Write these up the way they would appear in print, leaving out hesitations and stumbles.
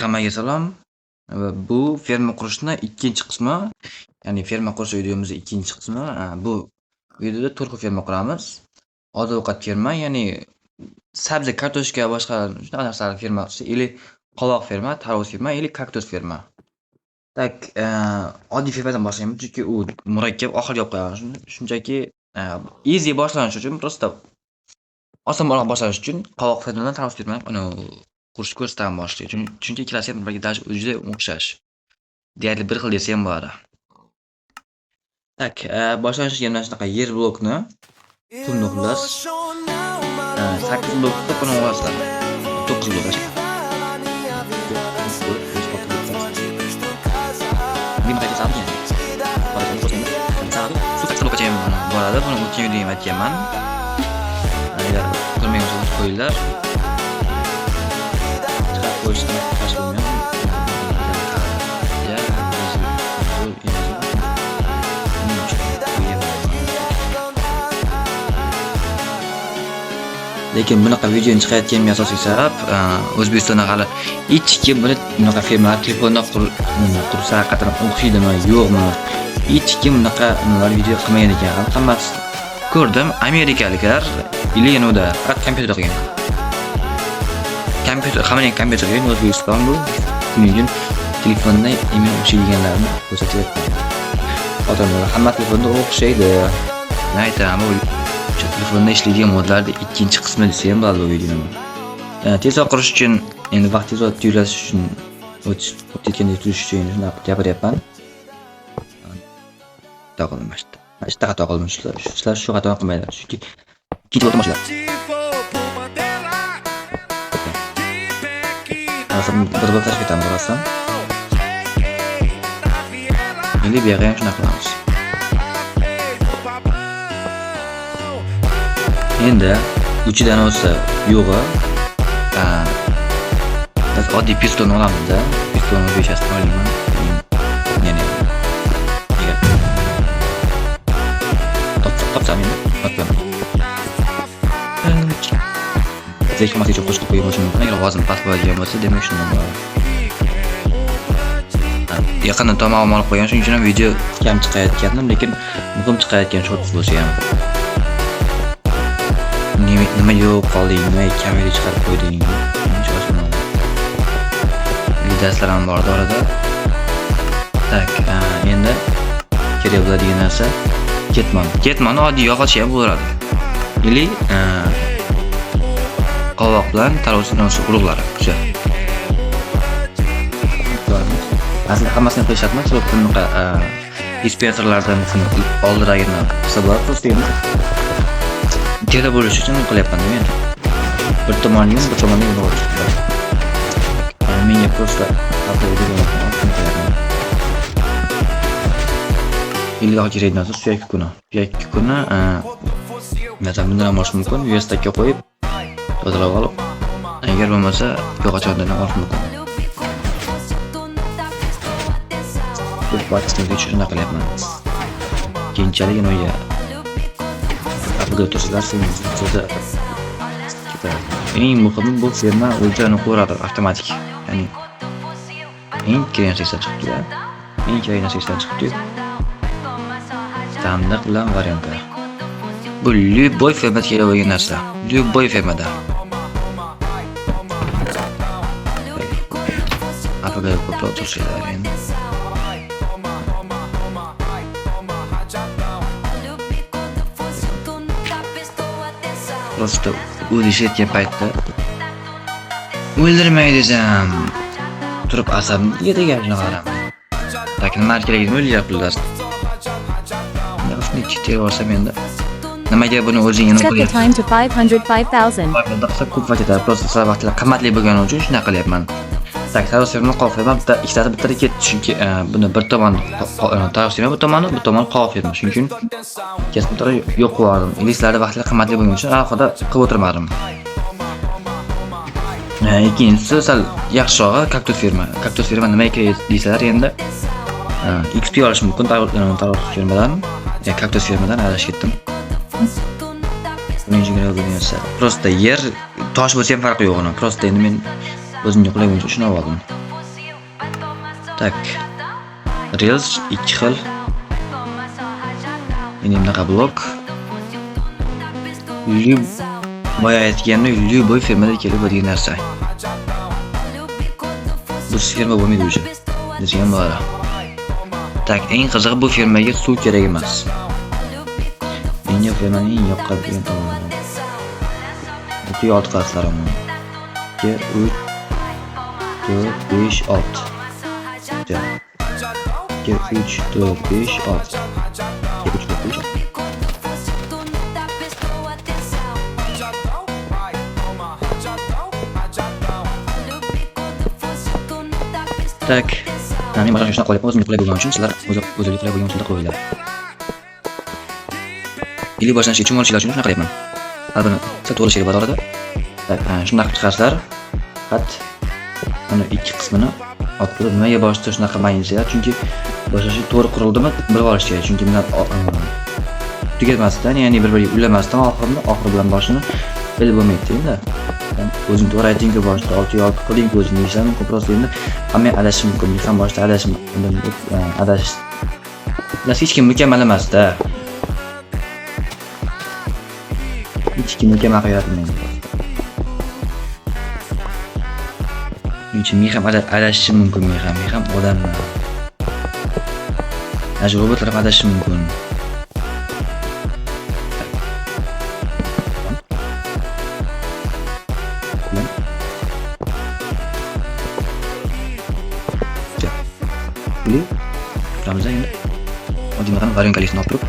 Hammaga salom. Va bu ferma qurishni ikkinchi qismi, ya'ni ferma qurish videomizning ikkinchi qismi. Bu videoda to'rt xil ferma quramiz. Oziq-ovqat ferma, ya'ni sabzi, kartoshka, boshqa shunaqa narsalar fermasi, или qovoq ferma, tarvuz ferma или kaktus ferma. Так, oddiy fermadan boshlaymiz, chunki u murakkab, oxiriga olib qo'yamiz. Shunchaki easy boshlanish uchun, просто osonroq boshlanish uchun qovoq fermadan tarvuz fermani qurishni ko'rsataman boshlaydi. Chunki ikkalasi ham bir-biriga даже juda o'xshash. Deyarli bir xil desa ham bo'ladi. Так, boshlanishiga mana shunaqa yer blokni qumni xullas 8 blok qilib buni olasizlar. 9 blok. Boradi. Buni o'tgan videoda ham aytganman. Agar ko'rmagan bo'lsangiz qo'yinglar. Chiqarib qo'yishni qarshi bo'lmayman. Ya, lekin bunaqa videoni chiqayotganimga asosiy sabab O'zbekistonda hali hech kim buni bunaqa fermalar telefonda qursa haqiqatan o'xshaydimi, yo'qmi? Hech kim bunaqa nimalar video qilmagan ekan. Hali hammasi ko'rdim, amerikaliklar или yanada faqat kompyuterda qilgan. Kompyuter, hammaning kompyuteri qilgan, O'zbekiston bu. Shuning uchun telefonda emin o'xshaydiganlarni ko'rsatyapman. Odamlar hamma telefonda o'xshaydi. Men aytaman, bu o'sha telefonda ishlaydigan modlarning ikkinchi qismi desa ham bo'ladi bu videoni. Tezroq qurish uchun, endi vaqt tezroq tuzlashish uchun, o'tayotganda turish uchun endi shunaqa gapiryapman. Xato qildim mana shu yerda. Mana shu yerda xato qildim. Sizlar shu xatoni qilmanglar. Chunki ikkinchi blokdan boshlaydi. Bir blok tashlab ketamiz rostdan. Endi bu yoqqa ham shunaqa qilamiz. Endi uchidan o'tsa yo'g'i, biz oddiy pistonni olamizda. Pistonni o'zbekchasini olmayman. Ya'ni agar topsam endi, topsam. Zehn uchun qo'shib qo'yib bo'lishi mumkin. Agar ovozim past bo'ladigan bo'lsa, demak shundan bo'ladi. Yaqinda tomog'im olib qo'ygan, shuning uchun ham video kam chiqayotgandim, lekin muhim chiqayotgan shorts bo'lsa ham. Nima yo'q qolding, nima kam video chiqarib qo'yding. Darslar ham bor orada. Tak, endi kerak bo'ladigan narsa ketmon. Ketmon oddiy yog'och ham bo'ladi. Ili qovoq bilan tarvuz urug'lari. O'sha. Aslida hammasini qilish shart emas, bunaqa dispenserlardan oldiragini qilsa bo'ladi. Просто endi kerak bo'lishi uchun qilyapman men. Bir tomonni, bir tomonni yig'ib. Menga просто ilg'or kerak narsa suyak kukuni. Suyak kukuni masalan bundan ham olish mumkin, verstакka qo'yib tozalab olib, agar bo'lmasa yog'och o'rnidan olish mumkin. Bu vaqtni shunaqa qilyapman. Keyinchalik unga upgrade o'tsalar sizda ketadi. Eng muhimi bu ferma o'zini quradi avtomatik. Ya'ni eng kerak narsa esdan chiqibdi. Eng kerak narsa esdan chiqibdi. Sandiq bilan variantlar. Bu любой fermada kerak bo'lgan narsa. Любой fermada. Upgrade ko'proq tursanglar endi. Просто o'zi ishlayotgan paytda o'ldirmay desam turib asabimga degan shunaqa qaram. Tak, nima kerakligini o'ylayaptilar. Shuni terib olsam endi. Nimaga buni o'zing Set the time to 505,000. Qilsa ko'p vaqt ketadi. Просто sizlar vaqtlar qimmatli bo'lgani uchun shunaqa qilyapman. Tak, tarvuz ferma, qovoq ferma bitta ikkitasi bittada ketdi, chunki buni bir tomoni tarvuz ferma, bu tomoni, bu tomoni qovoq ferma. Shuning uchun ikkalasini bittada yo'q qilib yubordim. Sizlarda vaqtlar qimmatli bo'lgani uchun alohida qilib o'tirmadim. Ikkinchisi sal yaxshirog'i kaktus ferma. Kaktus ferma nimaga kerak deysizlar endi XP olish mumkin tarvuz fermadan, kaktus fermadan adashib ketdim. Buning uchun kerak bo'lgan narsa. Просто yer tosh bo'lsa ham farqi yo'q uni. Просто endi men o'zimga qulay bo'yicha shuni oldim. Tak. Rails 2 xil. Endi bunaqa blok. Boya aytganimdek, любой fermada kelib bo'ladigan narsa. Bu ferma bo'lmaydi o'sha. Degan bo'ladi. Tak, eng qizig'i bu fermaga suv kerak emas. Menga fermaning eng yoqadigan tomoni. 2 6 qilasizlar uni. 2 3 4 5 6. 2 3 4 5 6. 2 3 4 5 6. Tak. Men mana shunaqa qo'yapman, o'zimga qulay bo'lgani uchun sizlar o'zingizga qulay bo'lgan usulda qo'yinglar. Ili boshlanishi uchun olishlar uchun shunaqa qilyapman. Har buni sal to'g'ri kerak bo'ladi orada. Tak, shunaqa qilib chiqasizlar. Faqat mana ikki qismini olib turib, nimaga boshida shunaqa qilmayin desanglar, chunki boshlanishi to'g'ri qurildimi bilib olish kerak. Chunki bundan tugatmasdan, ya'ni bir-biriga ulamasdan oxiri bilan boshini bilib bo'lmaydi endi. O'zing to'g'ri ayting-ku, boshida 6 6 qilding-ku o'zing deyishlar mumkin. Просто endi hamma adashishi mumkin. Men ham boshida adashim, adash. Xullas, hech kim mukammal emas-da. Hech kim mukammal qilib yaratilmagan. Shuning uchun men ham adashishim mumkin, men ham odamman. Даже robotlar ham adashishi mumkin. Turamiz endi. Oddiy varyantalisini olib turib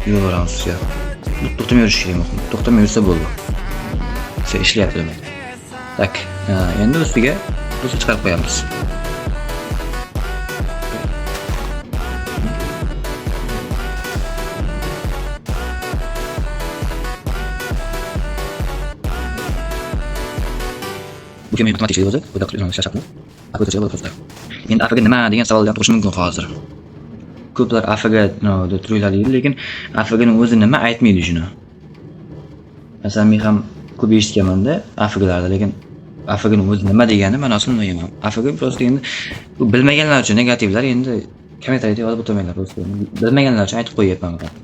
yuraveramiz. Bu to'xtamay yurish kerak muhim. To'xtamay yursa bo'ldi. Все, ishlayapti demak. Tak, endi ustiga do'sa chiqarib qo'yamiz. Bu kema avtomatik ishlaydi o'zi. Bu yerda shashaqni. Endi AFG nima degan savollar tug'ishi mumkin hozir. Ko'plar AFG deb turinglar deydi, lekin AFGning o'zi nima aytmaydi shuni. Masalan, men ham ko'p eshitganman-da AFGlarda, lekin AFGning o'zi nima degani ma'nosini bilmayman. AFG просто endi bu bilmaganlar uchun negativlar endi kommentariyada yozib o'tirmanglar, просто bilmaganlar uchun aytib qo'yyapman faqat.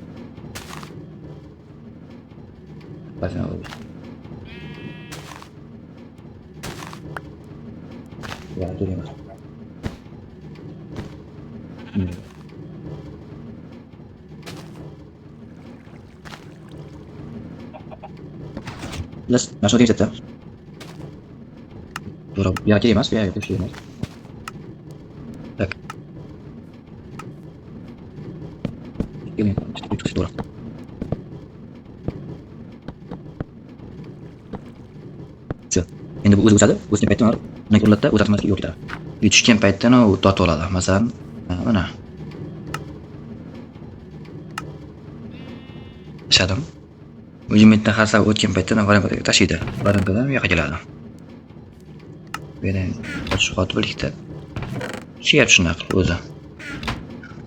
Ya, dur emas. Xullas, mana shuni deyapti. To'g'ri, bu yoqqa emas, bu yoqqa shu emas. Tak. To'g'ri. Shu. Endi bu o'zi o'sadi, o'sgan paytda mana uriladida, o'zi avtomatik yo'q ketadi. Tushgan paytda u tortib oladi. Masalan, mana. Tashladim. O'zim har safar o'tgan paytda varenkaga tashlaydi. Varenkadan bu yoqqa keladi. Bu yerdan qochish qotib birlikda. Tushyapti shunaqa qilib o'zi.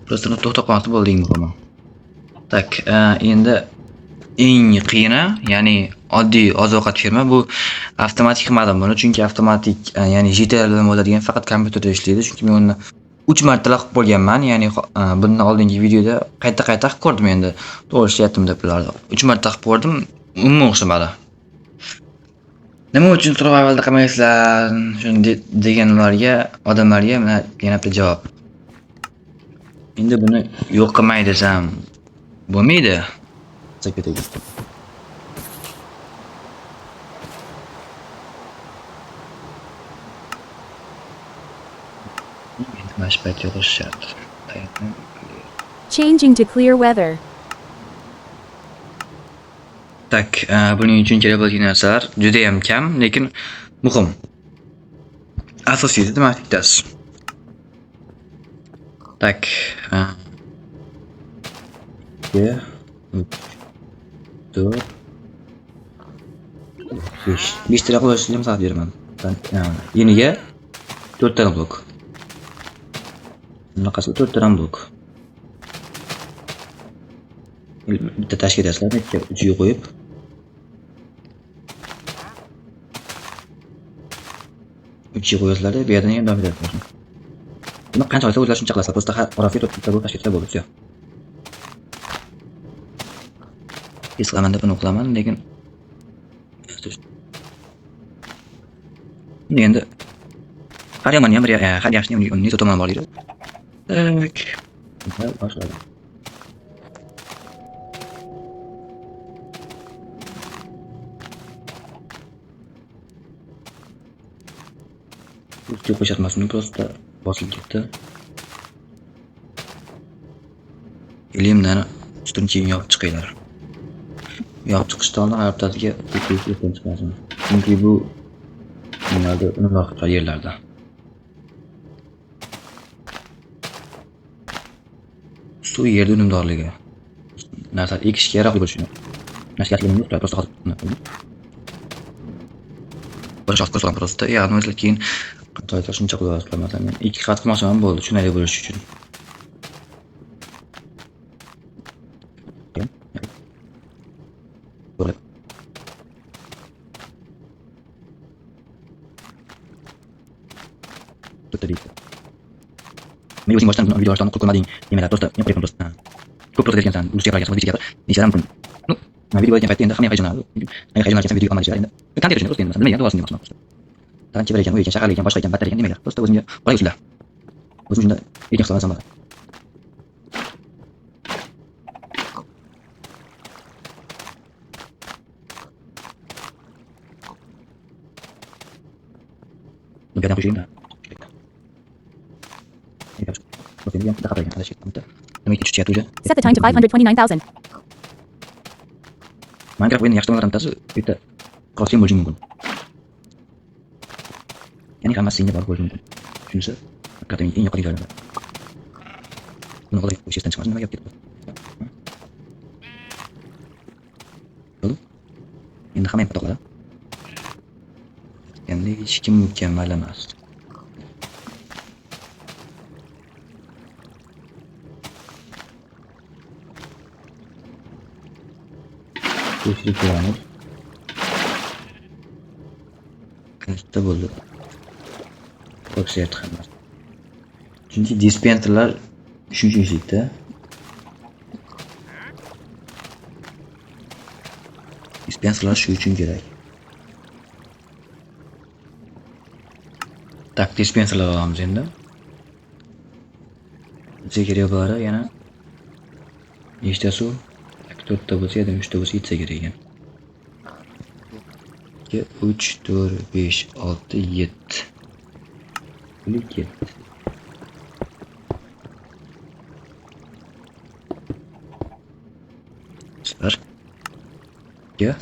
Просто to'xtab qolmasa bo'ldi eng muhimi. Tak, endi eng qiyini, ya'ni oddiy oziq-ovqat ferma bu avtomatik qilmadim buni, chunki avtomatik, ya'ni JTL bilan bo'ladigan faqat kompyuterda ishlaydi, chunki men uni 3 martalab qilib bo'lganman, ya'ni bundan oldingi videoda qayta-qayta qilib ko'rdim endi. To'g'ri ishlayaptim deb ularni. 3 marta qilib ko'rdim, umuman o'xshamadi. Nima uchun survivalda qilmaysizlar? Shuni deganlarga, odamlarga mana yana bitta javob. Endi buni yo'q qilmay desam bo'lmaydi. Endi mana shu payt yo'qolishi shart. Changing to clear weather. Tak, buning uchun kerak bo'lgan narsalar juda ham kam, lekin muhim. Asosiysi nima bittasi. Tak, 2 3 4 5. 5 ta qo'yishni maslahat beraman. Yeniga 4 ta blok. Bunaqasi 4 ta blok. Bitta tashkil etasizlar, bitta uchiga qo'yib. 3 qo'yasizlar, bu yerdan ham davom etasiz. Buni qancha olsa o'zlari shuncha qilasizlar. Просто har orasiga 4 ta bo'lib tashkil etsa bo'ldi, всё. His qilaman deb buni qilaman, lekin endi har yomonni ham bir har yaxshini ham uning tomoni bor deydi. Tak. Boshladim. Ustiga qo'shatmasini просто bosilib ketdi. Ilimdan ustun keyin yopib chiqinglar. Yopib chiqishdan oldin har bittasiga tekshirib chiqmasin. Chunki bu nimadir unumroq yerlarda. Suv yerda unumdorligi. Narsa ekishga yaroqli bo'lishi uchun. Narsa yo'q, просто hozir boshqa qilsam просто, ya'ni o'zlar keyin qancha shuncha qilasizlar, masalan, men 2 qat qilmasam ham bo'ldi, tushunarli bo'lishi uchun. Men o'zing boshdan video boshdan qilib ko'rmading, demaklar, просто men qo'yapman просто. Ko'p просто bergansan, ruscha gapirgansan, o'zbekcha gapir, nechtadan mumkin. Ну, mana video bo'layotgan paytda endi hamma hayajonlanadi. Agar hayajonlangan video olmaydi endi. Kontent uchun просто endi masalan, nimaga duosini demoqchiman. Taran chevar ekan, u ekan, shaharli ekan, boshqa ekan, battar ekan demanglar. Просто o'zimga qulay usulda. O'zim shunda erkin hisoblansam bo'ladi. Bu yerdan qo'shaymi? Set the time to 529,000. Minecraft o'yini yaxshi tomonlaridan bittasi bitta crossing bo'lishi mumkin. Ya'ni hammasi senga bor bo'lishi mumkin. Shunisi haqiqatan eng yuqori joylarda. Buni qolay o'sha esdan chiqmasin, nima gap ketdi? Bo'ldi. Endi hamma ham qiladi. Endi hech kim mukammal emas. Tekshirib ko'ramiz. Qancha bo'ldi? O'xshayapti hammasi. Chunki dispenserlar shuncha ishlaydi. Dispenserlar shu uchun kerak. Tak, dispenserlar olamiz endi. Bizga kerak bo'ladi yana nechta suv? 4 ta bo'lsa, 3 ta bo'lsa yetsa kerak ekan. 2, 3, 4, 5, 6, 7. 7. Süper. 2.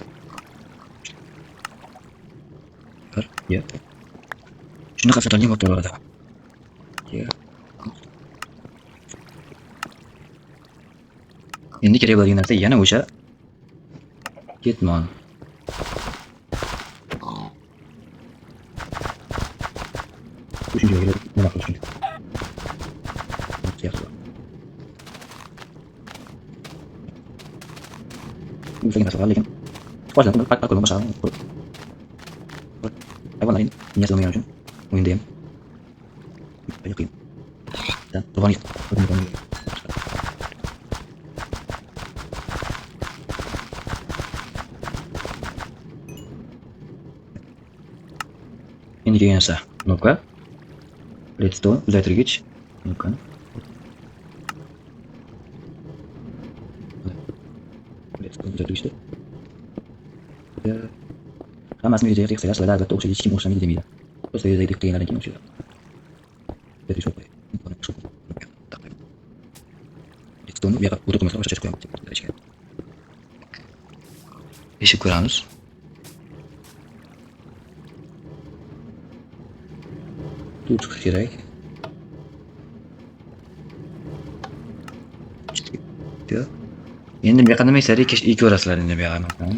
1, 2. Shunaqa sotilgan bo'lib turadi. 2. Endi kerak bo'ladigan narsa yana o'sha ketmon. Uchinchi joyga nima qilish uchun? O'shagan narsa bor, lekin boshdan park park boshqa hayvonlar endi niyat bo'lmagani uchun o'yinda ham qiyin. Qurbonlik. Endi kelgan narsa knopka, redstone uzaytirgich knopkani. Redstone uzaytirgichda hammasini rejaga qilsanglar, sizlar albatta o'xshaydi, hech kim o'xshamaydi demaydi. Просто rejaga qilganlardan keyin o'xshaydi. Redstone bu yoqqa o'tirib qo'ymasdan boshqa joyga qo'yamiz. Eshik ko'ramiz. Suv chiqishi kerak. Endi bu yoqqa nima esa ekiverasizlar endi bu yoqqa masalan.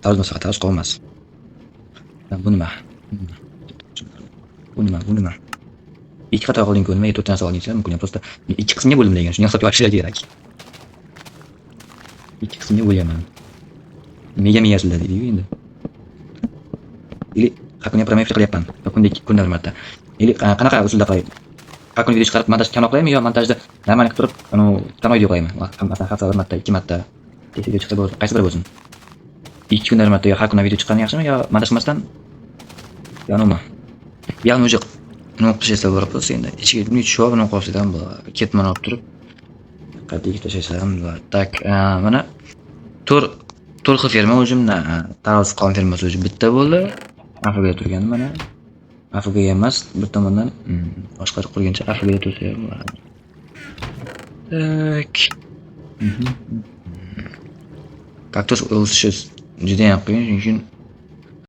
Tarvuz bo'lsa tarvuz qolmas. Bu nima? Bu nima? Bu nima? 2 qator olding nimaga 4 narsa olding mumkin. Просто 2 qismga bo'ldim degan. Shuni hisobga olishlar kerak. 2 qismga bo'lyapman. Nega miyasizlar deydi-yu endi. Ili Har kuni прямой эфир qilyapman. Kunda ikki kunda bir marta. Или qanaqa usulda qilay? Har kuni video chiqarib, montaj kamroq qilaymi yo montajda нормально qilib turib, anu kamroq video qilaymi? Masalan, haftada bir marta, ikki marta tez video chiqsa bo'lsin. Qaysi biri bo'lsin? 2 kunda bir marta yo har kuni video chiqqani yaxshimi yo montaj qilmasdan yo nima? Bu yoqni уже nima qilishsa bo'ladi endi. Ichiga bunday tushib olib, nima qilsa ham bo'ladi. Ketmon olib turib, qayerga tashlasa ham bo'ladi. Так, mana to'rt xil ferma o'zimda. Taroz qon fermasi o'zi bitta bo'ldi. AFGda turgani mana. AFG emas, bir tomondan boshqa qurgancha AFGda tursa ham bo'ladi. Так. Kaktus o'sishi judayam qiyin, shuning uchun